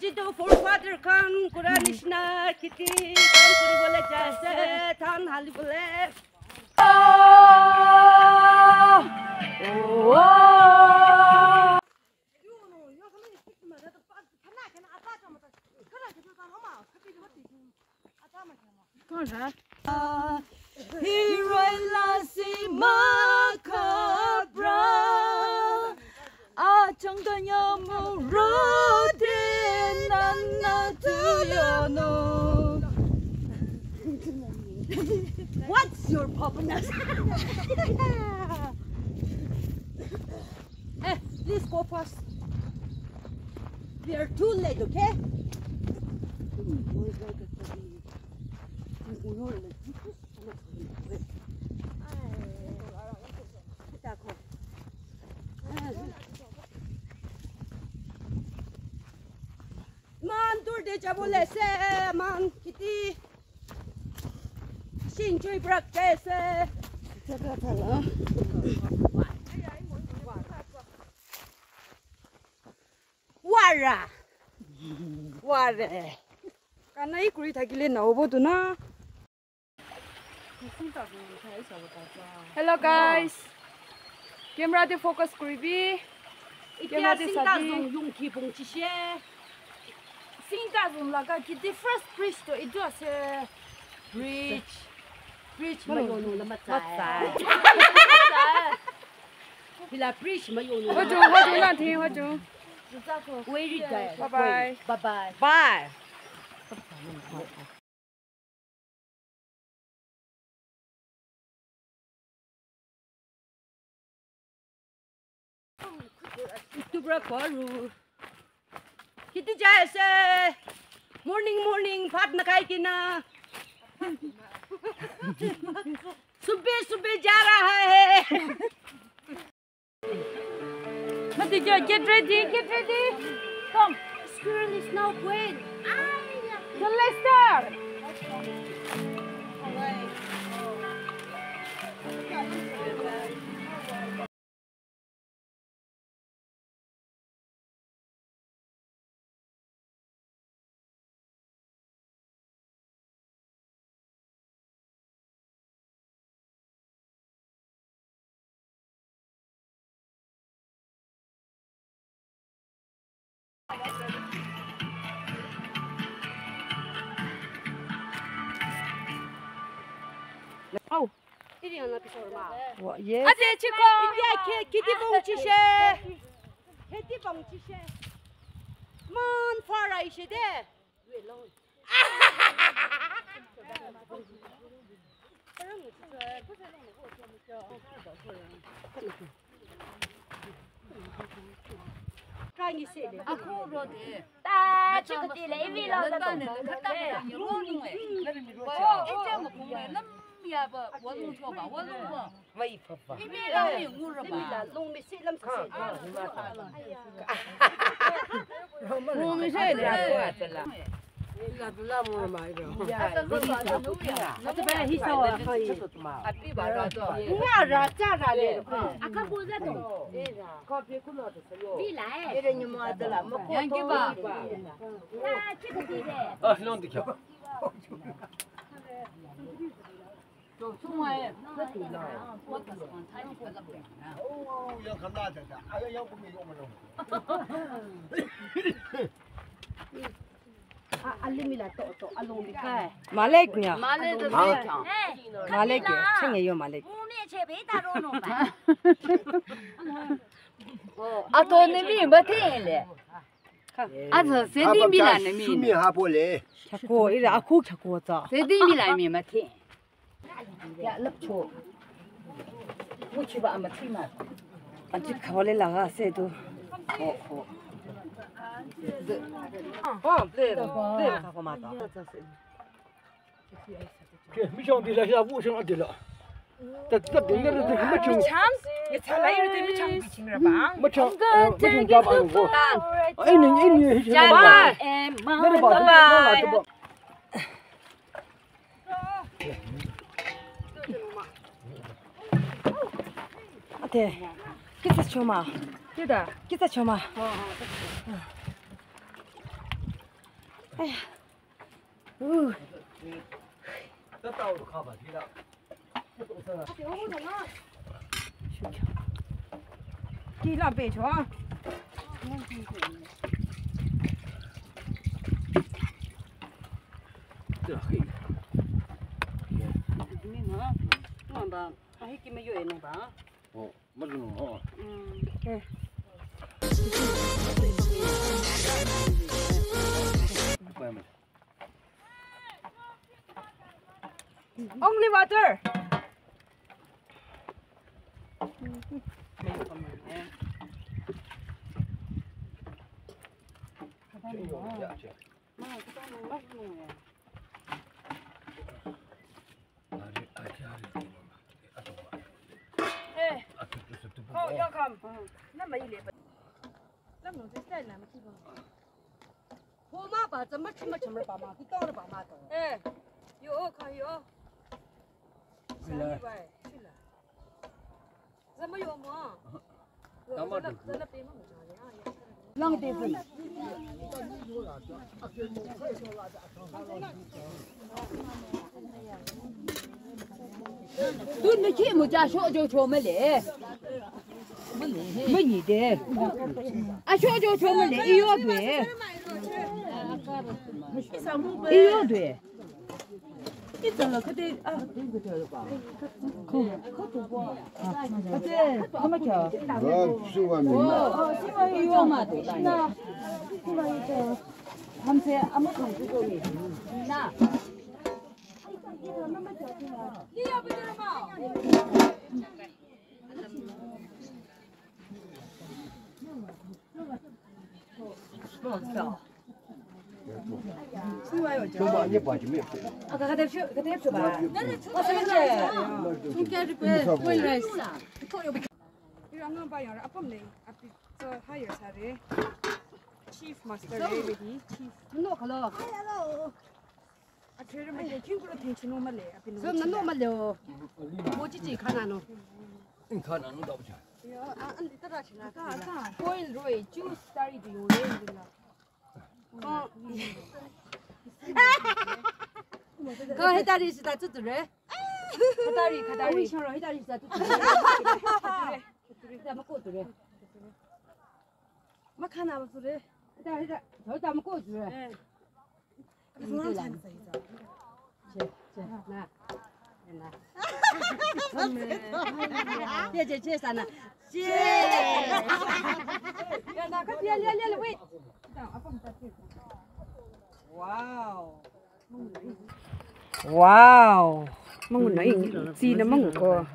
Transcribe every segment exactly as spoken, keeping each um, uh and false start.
Itu forefather khan, Quran nishina, khiti, khan kuri bole jaise, than hali bole. Hiroi la si makabra, achang kanya murode nana tuyano. What's your problem? Hey, please go fast. We are too late, okay? Man, dur de jabo lese, man, kiti. Shin chui brak kese. Wara. Ware. Kana ikuri thakile na obo tu na. Hello guys. Camera te focus kuribi. Camera te sabi. Singta zong yungki bongchishe. Singta zong laga kiti first bridge to itu ase. Bridge. Bridge mayonu lama tsai. Bila bridge mayonu. Hoju, hoju na thi, hoju. Wait it. Bye bye. Bye bye. Bye. Itu bra paru. Kiti jaise. Morning, morning, bhat na khai kina. Subah, subah ja raha hai. Mati, get ready, get ready. Come. Squirrel is now going. Then let's start. Au. Iri ana pisor ma. Wa, yes. Ate chiko. Iri ake kiti bongchishe. Kiti bongchishe. Man fara ishe de. Malik nya. Malik ya, chenge yo Malik. Ato ne mi ba te le. Ato se di mi la ne mi. Sumi ha bo le. Kya ko, ira aku kya ko ta. Se di mi la mi ma te. Ya, lap cho. Mu chi ba ama chi ma. Anchi khawale laga se tu. Ho, ho. Oh, ble, ble ka ko ma ta. Ke, mi chang di la, ya bu chang di la. Ta, ta, di la, di la, mi chang. Mi chang, ye cha la, ye de mi chang, mi chang ra ba. Mi chang, eh, mi chang ja ba ko. Ai, ni, ni, ni, hi chang ba. Bye. Bye. Ate, kisa choma. Kida? Kisa choma. Aya. Uh. Ki la pe cho. Ni ma, ma ba, ahi ki me yo e no ba. Oh, ma zunu, oh. Mm. Eh. Only water. Eh. Oh, you're come. Na ma ile. Na mo this time na ma ki ba. Ho ma ba, zama chima chama ba ma, ki tong ba ma tong. Eh, yo, ka yo. Sani ba, sila. Zama yo ma. Zana, zana pe ma mo ja ya, ya. Lang de zana. Dun me ki mo ja sho jo cho me le. Münyi de. A sho jo cho mü le, iyo dwe. Iyo dwe. Ko. Ko. Ko. Ko. Wa, shuwa mi. Oh, shuwa iyo ma de. Na. Hamse, ama kang ko mi. Na. Chief master re, chief. Hello. Athere male, king kuro tenchi no male, api no. So, nano male o. Mo chi chi khana no. In khana no da cha. Yo, a, an di tara china. Ka, ka. Point roi, juice tari di yo re di la. Oh. Ko he tari sita tu tu re. Ka tari, ka tari. Ui, shoro he tari sita tu tu re. Ka tari, ka tari. Ka tari, ka tari. Ma khana ba tu re. Ka tari, ka tari. Ka tari, ka tari. Eh. Wow. Wow. Müngu na ing, tsi na müngu ko.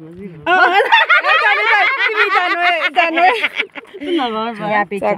Ah, ita, ita, ita, ita, ita, ita. Ina ba, ba. Ya, pita.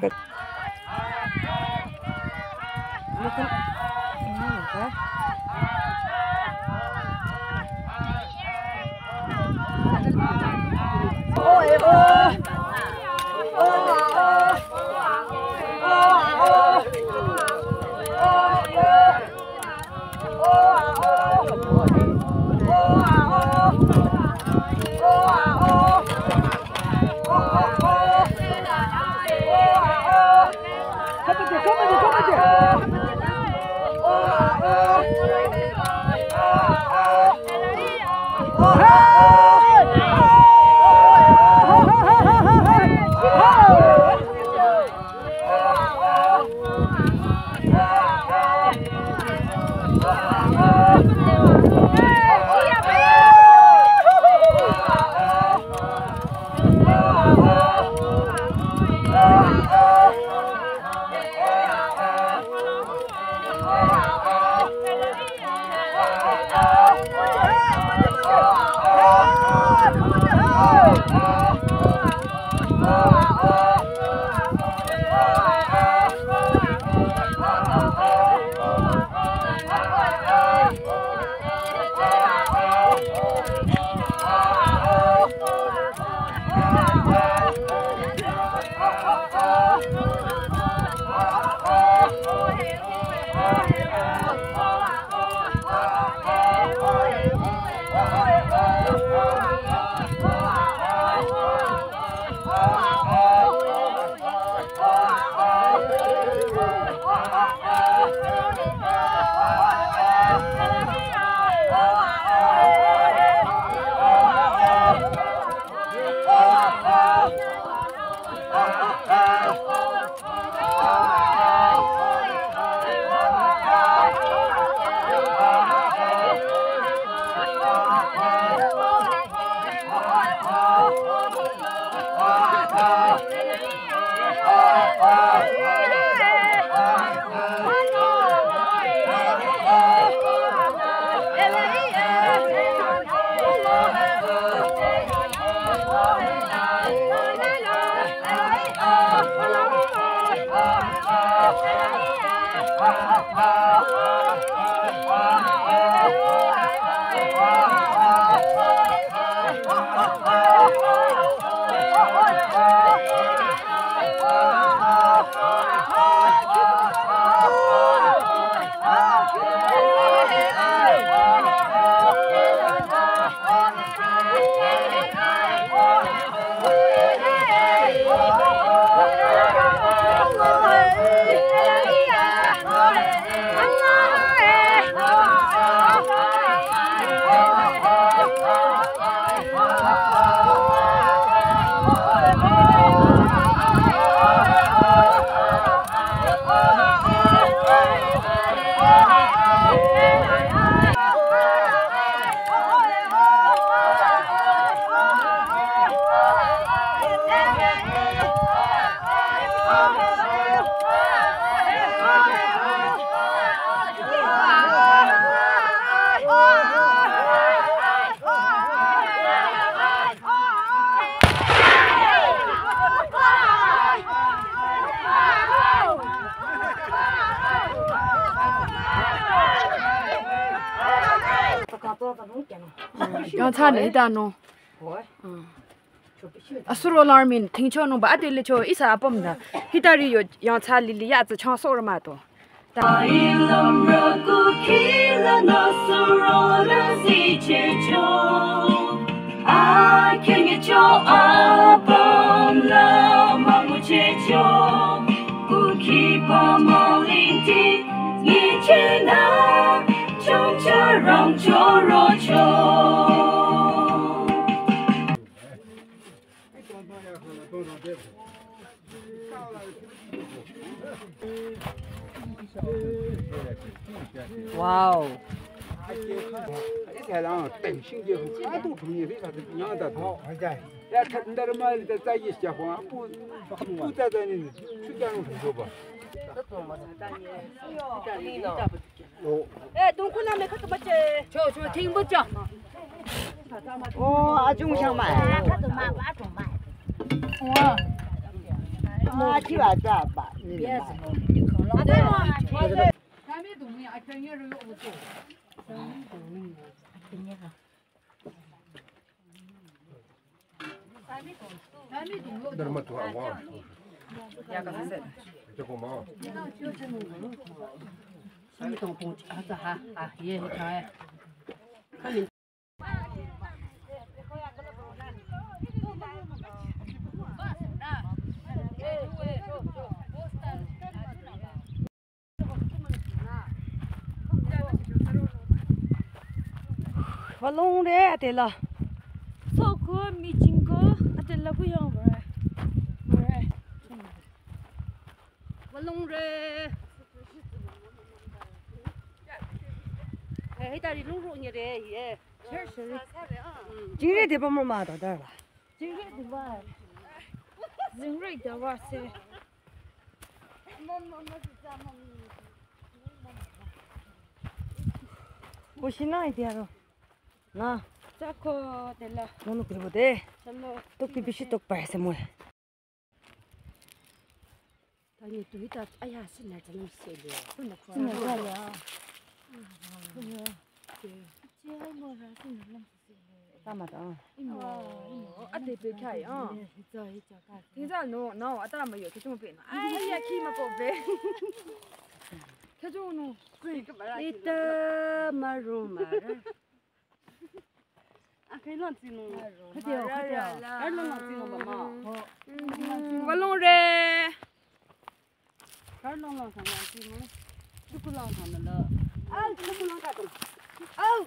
Yangthsa nü hita nung. Asuro alarm in thingcho nungba ade licho ihsa apüm da. Hitari yo yangthsa lili ya tsü changsoh rü mah to. Ilam rü kukhi la nü suro la zichehcho. Akhenyecho apüm la münguchehcho. Kukhi pamolingti nyichehnü chongcha rangchoro cho. Wow. Eh, dongkhu name khakamache. Cho, cho, thingbu cho. Oh, ajung chang mai. Oh, chi ba cha ba. Walong re atela. Soko mi chinko atela ku yang re. Re. Walong re. Hey, hey, tari lung ro nye re, ye. Sure, sure. Jingre de ba mo ma da da la. Jingre de ba. Jingre de ba se. Wo shi na idea ro. Na. Chako de la. Mono kiri bo de. Chalo. Tok pi bishi tok pa se mo. Tani tu hita aya sina tani sele. Sina sele. Sina sele. Che ai mo ra sina sele. Tama ta. Imo. Ate pe kai a. Hita hita ka. Hita no no ata ma yo ke mo pe na. Ai ya ki ma ko pe. Ke jo no. Ita ma ro ma ra. A, kei lang tsino. Khati yo, khati yo. Kei lang lang tsino ba ma. Ho. Walong re. Kei lang lang sang lang tsino. Chuku lang sang na la. Au, chuku lang ka tong. Au.